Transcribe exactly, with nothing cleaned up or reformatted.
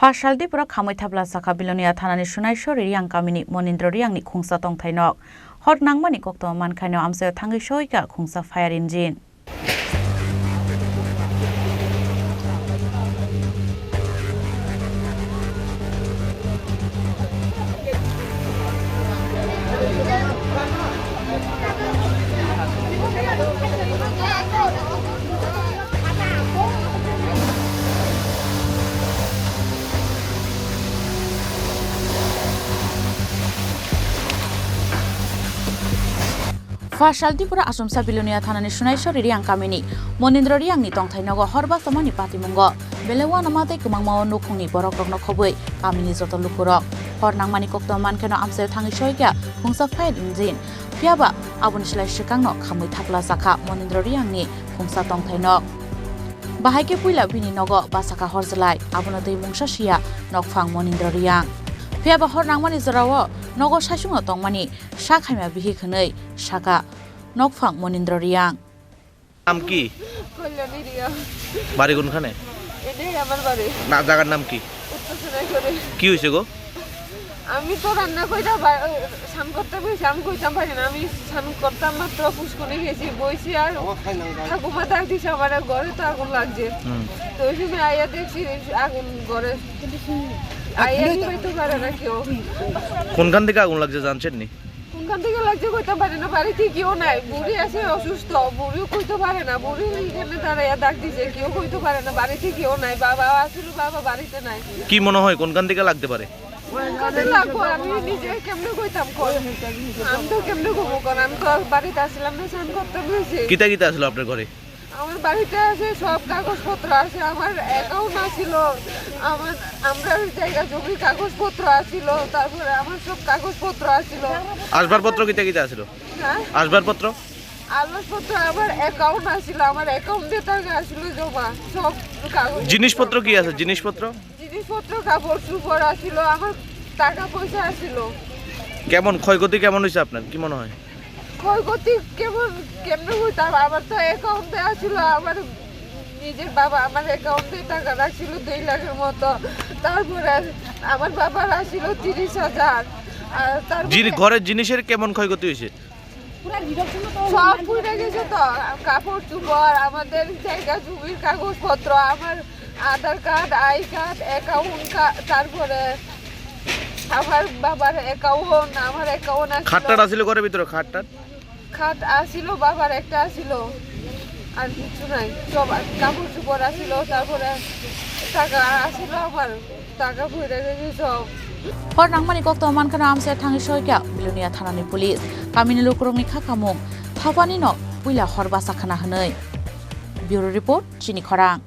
Pha saldi borok khamwi thapla sakha Bilonia thanani Sunaisori Riyang kamini Monindra Riyangni khungsa tongthai nok. Hor nangmani koktwma mankhaino amchaio thangwi soika khungsa fire engine. Pha saldi borok Achomsa Bilonia thanani Sunaisori Riyang kamini Monindra Riyangni tongthai nogo hor bachomani patimungo belai uanama tei kwmangmao nukhungni borokrokno khobwi kamini joto lukurok hor nangmani koktwma mankheno amchaio thangwi soika khungsa fire engine. Phiyaba aboni slai swkangno khamwi thapla sakha Monindra Riyangni khungsa tongthai nok. Bahai khe puila bini nogo bachakha horjlai, abono tei mungsa siya nokphang Monindra Riyang. Phiyaba hor nangmani jorao nogo saichungno tongmani sak haima bihik hwnwi sakha nokphang Monindra Riyang. নাম কি? কল্যাণী রিয়া। বাড়ি কোনখানে? এটাই আমার বাড়ি। না, জায়গার নাম কি? উত্তর সোনাইছড়ি। কি হয়েছে গো? আমি তো রান্না করতে পা-, স্নান করতে বসে, আমি কইতাম পারি না। আমি স্নান করতাম মাত্র পুষ্করে গেছি, বইছি আর ঠাকুমা ডাক দিছে আমার ঘরে তো আগুন লাগছে। হুম। তো ওই সময় আইয়া দেখছি আগুন ঘরে। আইয়া নিভাইতে পারে না কেউ। কোনখান থেকে আগুন লাগছে জানছেন নি? কোনখান থেকে লাগছে কইতে পারে না, বাড়িতে কেউ নাই, বুড়ি আছে অসুস্থ, বুড়িও কইতে পারে না, বুড়ি এখানে দাঁড়াইয়া ডাক দিছে, কেউ কইতে পারে না, বাড়িতে কেউ নাই, বাবা আসলে বাবা বাড়িতে নাই। কি মনে হয় কোনখান থেকে লাগতে পারে? কোনখান থেকে লাগবো আমি নিজে কেমনে কইতাম কই? আমি তো কেমনে কইবো কর, আমি তো বাড়িতে আসলাম না, স্নান করতে বসে। কিতা কিতা আসলো আপনার ঘরে? আমার বাড়িতে আছে, সব কাগজপত্র আছে, আমার অ্যাকাউন্ট আছিল, আমার, আমরা ওই জায়গা জমির কাগজপত্র আছিল, তারপরে আমার সব কাগজপত্র আছিল। আসবাবপত্র কিতা কিতা আছিল? হ্যাঁ? আসবাবপত্র? আসবাবপত্র আমার অ্যাকাউন্ট আছিল, আমার অ্যাকাউন্টে টাকা আছিল জমা, সব কাগজ। জিনিসপত্র কি আছে? জিনিসপত্র? জিনিসপত্র, কাপড় চোপড় আছিল, আমার টাকা পয়সা আছিল। কেমন ক্ষয়ক্ষতি কেমন হয়েছে আপনার? কি মনে হয়? ক্ষয়ক্ষতি কেমন, কেমনে হইতাম? আমার তো অ্যাকাউন্টে আছিল, আমার নিজের বাবা আমার অ্যাকাউন্টে টাকা রাখছিল দুই লাখের মতো, তারপরে আমার বাবার আছিল তিরিশ হাজার। আর তারপরে জিনি-, ঘরের জিনিসের কেমন ক্ষয়ক্ষতি হয়েছে? সব পুড়ে গেছে তো, কাপড় চোপড়, আমাদের জায়গা জমির কাগজপত্র, আমার Aadhaar card, I card, account card, তারপরে আমার বাবার অ্যাকাউন্ট, আমার অ্যাকাউন্ট আছে। খাটটাট আছিল ঘরের ভিতরে, খাটটাট? খাট আছিল, বাবার একটা আছিল, আর কিছু নাই। সব কাপড় চোপড় আছিল, তারপরে টাকা আছিল আমার, টাকা পড়ে গেছে সব। Hor nangmani koktwma mankhano amchaio thangwi soika Bilonia thanani police. Kamini lukurokni kha khamung thapanino puila hor bachakha hwnwi. Bureau report, Chini Khorang.